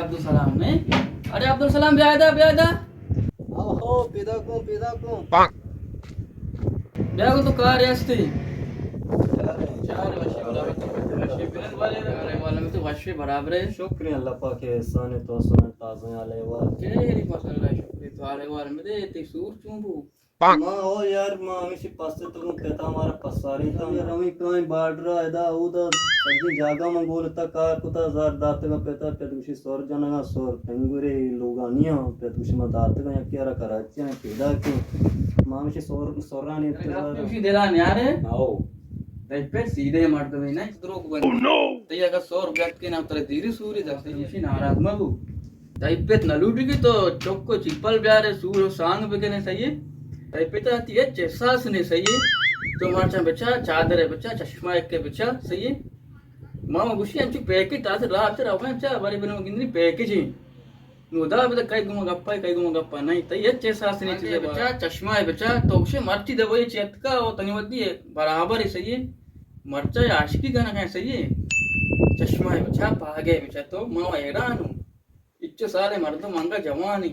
عبدالسلام نے؟ ارے عبدالسلام، بیا ادا، بیا ادا۔ اوہو، پیدا کن، پیدا کن۔ بیا گو تو کار ہستی۔ چار وشی برابر تو وشی بلند والے، ارے والے میں تو وشی برابر ہے۔ شکر اللہ پاک، احسان تو سنن تازہ علیہ وال۔ خیر، ماشاءاللہ، شکر تو علیہ وال میں دے، تی سور چون بو؟ ما ہو یار، ما ہمیشی پس تو گوں پتا مارا پساری تا۔ یار ہمیں کائیں بارڈر ادا اودا سجی جاگا من گولتا کار کتا، زار داتگا پتا، پت گوشی سور جنگا، سور تنگورے لوگانیاں، پت گوشی ما داتگا یکی ارا کراچی آں پیدا کی۔ ما ہمیشی سور، سورانی انتظار۔ گوشی دلان یارے؟ آؤ۔ تئی پت سیدھے مردمے نہ، دروگ بند۔ تئی اگا سور بیت کے نا ترے دیری سوری دا، تئی گوشی ناراض مہ بو۔ تئی پت نہ لوٹی کہ تو چک و چپل بیارے، سور و سانگ بکنے، صحیح ہے؟ تئی پت ء تی ہچ احساس نے، صحیح ہے؟ تو مرچاں بچا، چادر ء بچا، چشمہ ایک ء بچا، صحیح ہے؟ ما ما گوشی انچو پیکج تازہ راہ چہ روگا چا، بارے بنے گندنی پیکج ہیں۔ نو دا بدا کئی گما گپا، کئی گما گپا نہیں، تئی ہچ احساس نے، چیزے بچا، چشمہ ء بچا، تو گوشے مرچی دبئی چی اتکا او تنی ودی برابر ہے، صحیح ہے؟ مرچا عاشقی کنگا، صحیح ہے؟ چشمہ ء بچا، پاگے بچا، تو ما حیران ہوں۔ اچو سالے مردم انگا جوانی۔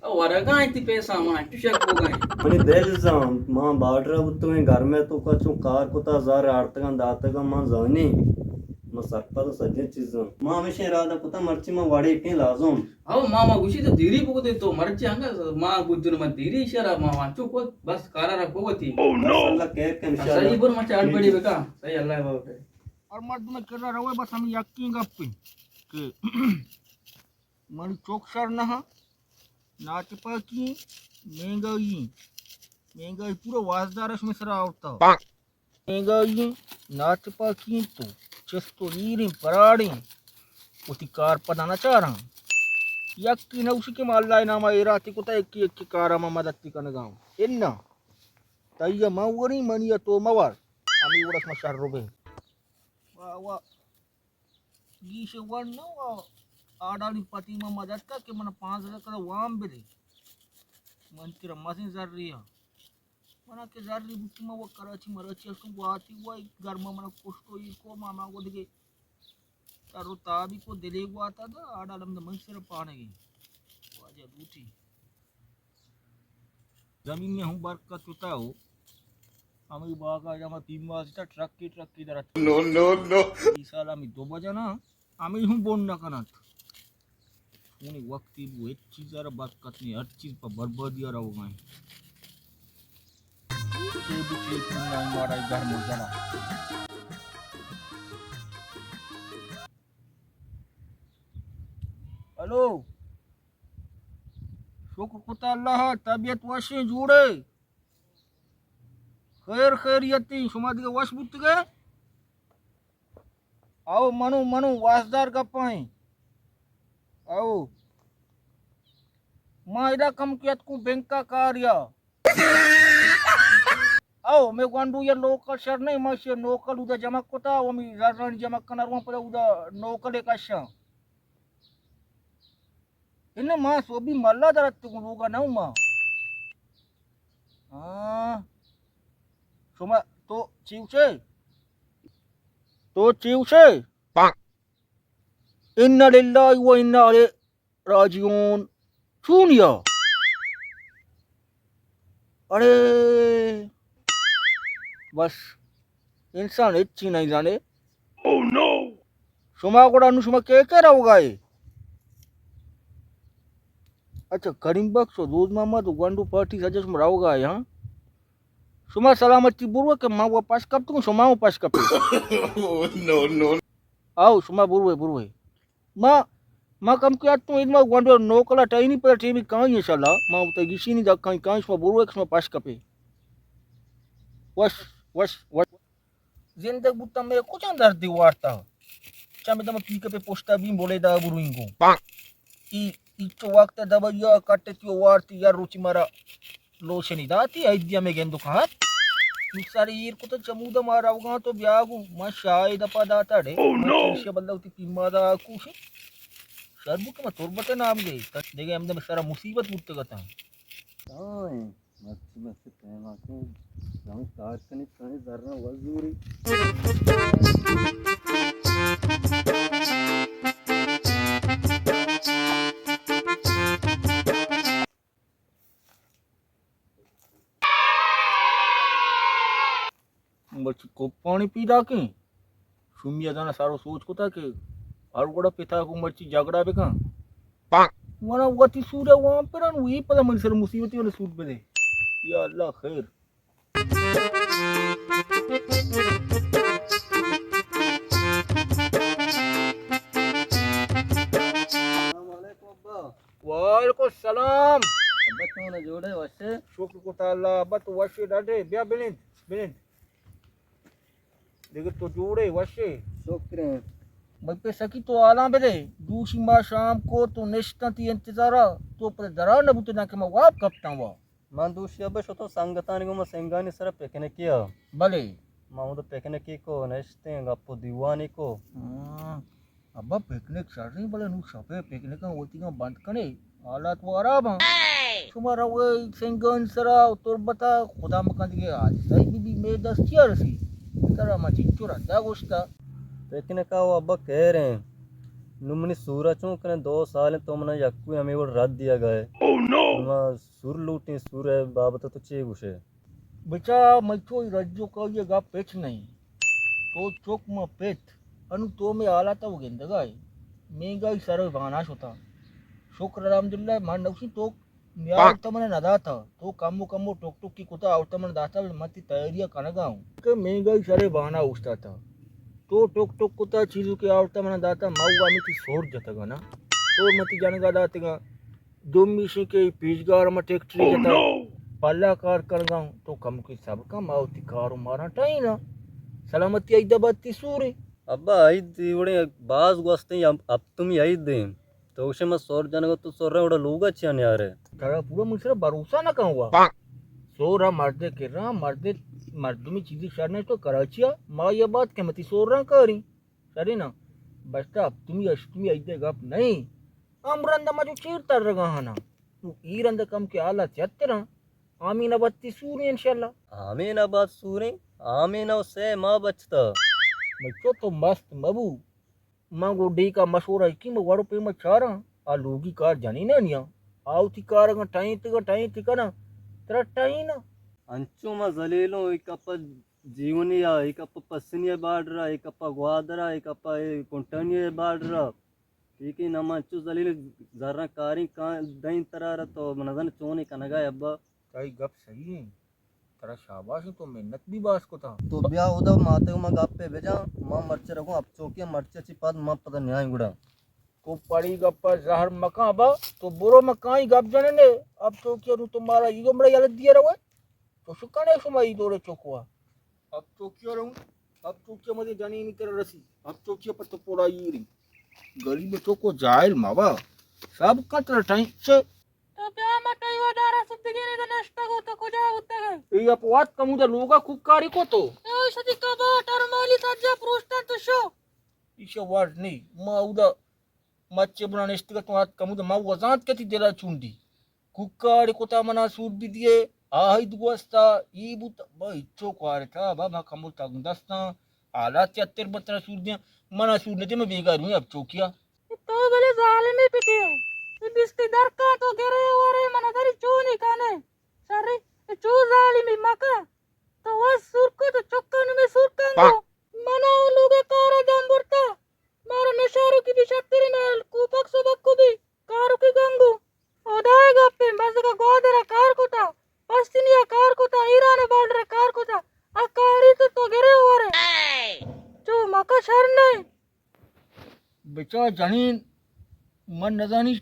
او ورگا انتی پیسہ ما انچو شک بوگا۔ منی دل زان، ما بارڈر بوتگیں گرمے تو کا چون کار کتا، زار آرتگاں داتگاں ما زانی۔ ما سرپد سجیں چیزاں۔ ما ہمیشہ ارادہ کتا مرچی ما وڑے کیں لازم۔ او ما ما گوشی تو دیری بکتے تو مرچی انگا ما گجن ما دیری شرا ما وانچو کو بس کارا را کو وتی۔ اللہ خیر کن انشاءاللہ۔ صحیح بر ما چاٹ بڑی بکا۔ صحیح اللہ بابا۔ اور مردم کرا روے بس ہم یقین گپ کہ منی چوک شر نہ، ناتپاکی ایں، مہنگائی ایں۔ مہنگائی پورا وازدارش میں سرا آورتا۔ مہنگائی ایں، ناتپاکی ایں تو چست و ایریں پراڑیں، وتی کار پدا نہ چاراں۔ یکی نہ گوشی کہ ما اللہ نام ایراتی کتا، یکی یکی کارا ما مدد کنگا ہوں۔ انا تئی من وریں، منی تو مور۔ ہمیں وڑا شما شر رو بے۔ واہ واہ۔ گیش ون نہ و آڈانی پتی ما مدد کا کہ من پانزدہ کلو وام بدے۔ من کرا مزیں زری ہاں۔ منا کہ زری بوتی ما و کراچی مراچی اشکن گواتی و گرما منا کشتو ای کو ما ما گو دگے تر و تابی کو دلے گواتا دا آڈال ہم دا من سر پانگی۔ واجہ دوتی۔ زمین میں ہوں برکت ہوتا ہو۔ ہمیں باغا جمع پیماز تا ٹرکی ٹرکی درات۔ نو، نو، نو۔ ای سال ہمیں دو بجنا، ہمیں ہوں بون نہ کنات۔ اونی وقتی بو ہچ چیز را برکت نہیں، ہر چیز پر بربادی را ہو گئے۔ چے بچے تو نہیں مارا گھر میں جنا۔ ہلو۔ شکر کتا اللہ، طبیعت وشیں جوڑے۔ خیر خیریتی، شما دیگہ وش بوتگے؟ او منو، منو واسدار گپائیں۔ او ما ادا کم کیت کو بینکا کاریا۔ او میں گونڈو یا لوکل شر نہیں، ما شے نوکل ادا جمع کتا، و می زرانی جمع کنر وان پدا ادا نوکل کشاں۔ انہ ما سوبی ملا در اتکوں لوگا نہ ما۔ ہاں۔ شما تو چی گوشے؟ تو چی گوشے؟ انا للہ و انا الیہ راجعون۔ چونیا؟ اڑے بس انسان ہچی نہیں زانے۔ شما گڑا نو شما کے کے روگا ئے؟ اچھا، کریم بخش و دوز محمد و گونڈو پارٹی سجا شما روگا ئے، ہاں؟ شما سلامتی برو کہ ما و پش کپتوں، شما و پش کپے۔ نو، نو۔ آؤ، شما بروے، بروے۔ ما، ما کم کیا تو ما گونڈو نوکلا ٹائنی پر ٹیمی کائیں انشاءاللہ۔ ما تے گشینی دا کائیں، کائیں شما بروے کہ شما پش کپے۔ وش، وش، وش۔ زندگ بوتم میں کجا دردی وارتا۔ چمے دم پیک پہ پشتا بیم بولے دا بروئیں گو۔ ای، ای چو وقت دبریا کٹتی و وارتی یا روچی مارا لوشنی داتی، ایدیا میں گندو کہات۔ نو سر ایر کت چمودا ما روگاں تو بیا گو، ما شاہد پا داتا ڈے۔ Oh no! ما شبلہ وتی پیما دا کوشی۔ شر بو کہ ما تربت نام گئی، دیگه ہمدا سرا مصیبت بوتگتا۔ اوئے۔ مرچی مرچی پیما کن، زمین کار کنی، کنی زرنا وزوری۔ پانی پیداکیں۔ شمی ءَ دانا سارو سوچ کتا کہ ہر وڑا پتا کو مرچی جھگڑا بکن۔ وانا وتی سورا وام پران، وی پدا منی سر مصیبتی وانا سوٹ بدے۔ یا اللہ خیر۔ السلام علیکم ابا۔ وعلیکم السلام۔ ابا تو نہ جوڑے وشے؟ شکر کتا اللہ، ابا تو وشے ڈاڈے، بیا بنند، بنند۔ دگہ تو جوڑے وشے؟ شکر ایں۔ من پہ سکی تو حالاں بدے، دوشی ما شام کو تو نشتاں تی انتظارا، تو پر درا نہ بوتے نہ کہ ما واب کپتاں وا۔ من دوشی ابا شتوں سنگتانی گوما سنگانی سرا پکنکی ءَ۔ بلے۔ ما اود پکنکی کو نشتیں گپ و دیوانی کو۔ ہاں۔ ابا پکنک شریں، بلے نوں شپے پکنکاں وتیگاں بند کنے، حالات واراب آں۔ شما روئے سنگانی سرا و تربتا، خدا مکن دگہ حادثہ بی بی مے دستیا رسی۔ ترا ما چنچو رندا گوشتا۔ پکنکا و ابا کیریں۔ نوں منی سورا چون کنے، دو سالیں تو منا یکوئی ہمے وڑ رد دیگا ئے۔ نوں ما سور لوٹیں، سور ءِ بابت تو چے گوشے؟ بچا، مچو رجوکائی ءِ گپ ہچ نہ ایں۔ تو چک، ما پت، انوں تو مے حالاتا و گندگا ئے۔ مینگائی سر بانا شتا۔ شکر الحمدللہ، من نوشی تو نیاورتا من نداتا۔ تو کمو کمو ٹک ٹکی کتا آورتا من داتا، من تی تیاریا کنگا اوں کہ مینگائی سر بانا اوشتاتا۔ تو ٹک ٹک کتا چیزو کہ آورتا من داتا، ما و ہمے تی سور جتگا نا۔ سور من تی جنگا داتگا۔ دومی ایشیں کہ پیشگار ما ٹریکٹری جتا، پلا کار کنگا اوں، تو کمکی صبر کن، ما وتی کار و ماراں ٹائینا۔ سلامتی عید آباد تی سورے۔ ابا عید تی وڑیں باز گوستیں، ہپتمی عید ایں۔ تو گوشے ما سور جنگا، تو سور وڑا لوگا چیا نیارے؟ ترا پورا من سرا بھروسہ نہ کن وا۔ سور ءَ مردے کرا، مردے، مردمی چیزی شر نہ تو کراچی ءَ، ما یہ بات کہ متی سور ران کاری۔ شرے نا، بشتا ہپتمی ہشتمی عید ءِ گپ نہ ایں۔ ہم رند ما جو چیر ترگا ہانا۔ تو ای رند کم کہ حالات چتراں۔ آمین آباد تی سوریں انشاءاللہ۔ آمین آباد سوریں، آمین او سے ما بچتا۔ مچو تو مست مبو۔ ما گو ڈیکا مشورہ کی، ما وڑو پیما چاراں۔ آ لوگی کار جنینانیاں۔ آ وتی کار اگاں ٹائیں تگا ٹائیں تکنا۔ ترا ٹائیں نا۔ انچو ما ذلیلوں، ای کپا جیونی ءَ، اے کپ پسنی ءِ بارڈر ءَ، اے کپ گوادر ءَ، اے کپ اے کنٹانی ءِ بارڈر ءَ۔ ٹھیک ہے، نہ من چو ذلیل زراں کاریں کاں دئیں ترا را، تو من نزان چونے کنگا ابا۔ تئی گپ صحیح ہیں، ترا شاباش ہیں، تو محنت بھی باز کتا۔ تو بیا اودا ماتے ما گپے بجا، ما مرچ رکھوں اب چوکیا مرچ چی پد ما پتہ نیائیں گڑا۔ تو پڑی گپا زہر مکاں ابا، تو برو مکاں ای گپ جننے، اب چوکیا نو تو مارا ای گمڑا یلت دیا روے۔ تو شکانے شما ای دورے چوکوا۔ اب چوکیا رہوں، اب چوکیا مدے جنینی تر رسی، اب چوکیا پر تو پوڑا ایری۔ غریب چوکو جاہل مابا، سب کتر ٹائم سے۔ تو بیا ما تئی ودا رسدگی نے نشتگو تو کجا بوتگے؟ ای اپ وات کمودا لوگا کوکاری کو تو۔ اے شدی کبا ٹرمالی سجا پروشتن تو شو۔ ایشا وارڈ نہیں، ما اودا مچے بنا نشتگتوں آت کمود، ما وزانت کتی دلا چونڈی۔ کوکاڑ کتا منا سور بدیے، آہید گوستا، ای بوت، با اچو کوارتا، با ما کمو تنگ دستاں، حالات چتر بتنا سور دیاں، منا سور ندے، میں بیگار ہوئی اب چوکیا۔ تو بلے ظالمی پتی ہے، ای بستی درکا تو گرے ورے منا دری چونی کانے، شری، چو ظالمی مکا۔ تو وس سور کو تو چکا نمے سور کنگو۔ منا او لوگا کارا دم برتا۔ مارا نشارو کی بھی شتری مال کوپک سبک کو بھی کارو کی گنگو۔ خدای گپیں بزگا گوادرا کار کتا، پستینیا کار کتا، ایران بارڈر کار کتا۔ آ کاری تو تو گرے ورے۔ چو مکا شر نہیں۔ بچا جنین، من نزانی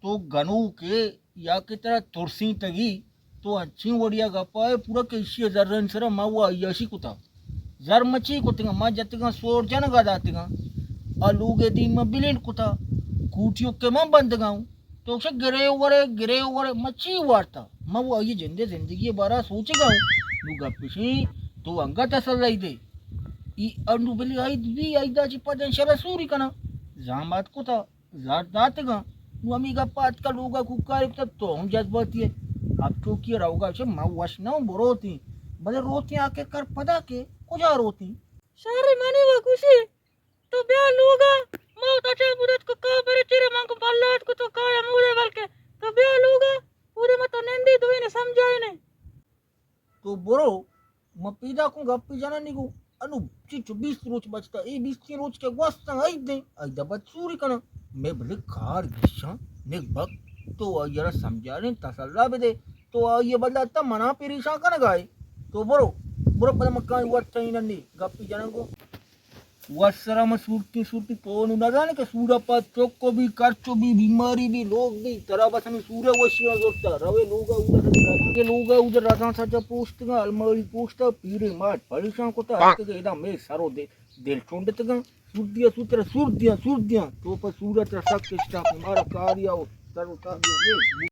تو گنوکے یا کہ ترا ترسینتگی، تو انچیں وڑیا گپا ئے پورا کہ ایشی ءِ زرانی سرا ما و عیاشی کتا۔ زر ما چی کتگاں؟ ما جتگاں سور جنگا داتگاں۔ آ لوگ ءِ دیم ما بلینڈ کتا۔ کوٹیو کہ من بندگاں۔ تو گشے گرے ورے، گرے ورے، ما چی وارتا؟ ما و آئی جندے زندگی ءِ بارا سوچگا۔ نو گپ اشیں، تو انگت تسلئی دے۔ ای انو بلی عید بی، عیدا چی پد انشاءاللہ سوری کناں۔ زحمت کتا، زر داتگاں۔ نو ہمی گپا اتکا لوگا کوکاری کتا، تو ہم جذباتی ئے۔ اب چوکی روگا چہ من وش نہ اوں بروتیں۔ بلے روتیں آ کہ کر پدا کہ کجا روتیں؟ شر منی و گوشی، تو بیا لوگا، ما تچا بودت کو کا برے چیرے من کو بلات کو تو کا امورے بلکہ تو بیا لوگا، پورے ما تو نندی دوینے سمجھائینے۔ تو برو، من پیدا کوں گپی جنانی گوں۔ انو چنچو بیست روچ بچتا، اے بیستیں روچ کہ گوستاں عید ایں، عید ءَ بعد سوری کناں۔ مئے بلے کار گشاں، نگبگ، تو آئی ءَ را سمجھاریں، تسلا بدے، تو آئی ءِ بدلا تا منا پریشان کنگا ئے۔ تو برو، برو پدا مکانی وت ٹھیننی گپی جناں گوں۔ وت سرا من سورتی سورتی پونو نزانے کہ سورا پد چک بی، کرچ بی، بیماری بی، لوگ بی، ترا بس ہمیں سورا وشیاں زرتا۔ روے لوگا اودا سجا، لوگا اودا رزاں سجا پوشتگا، الماری پوشتا، پیرے ماٹ پریشان کتا، اتکگے ادا مئے سرو دے دل چنڈتگاں۔ سور دیاں، سور ترا سور دیاں، سور دیاں۔ تو پہ سورا ترا سک اشتاپ، مارا کاریا و سر و تابیا۔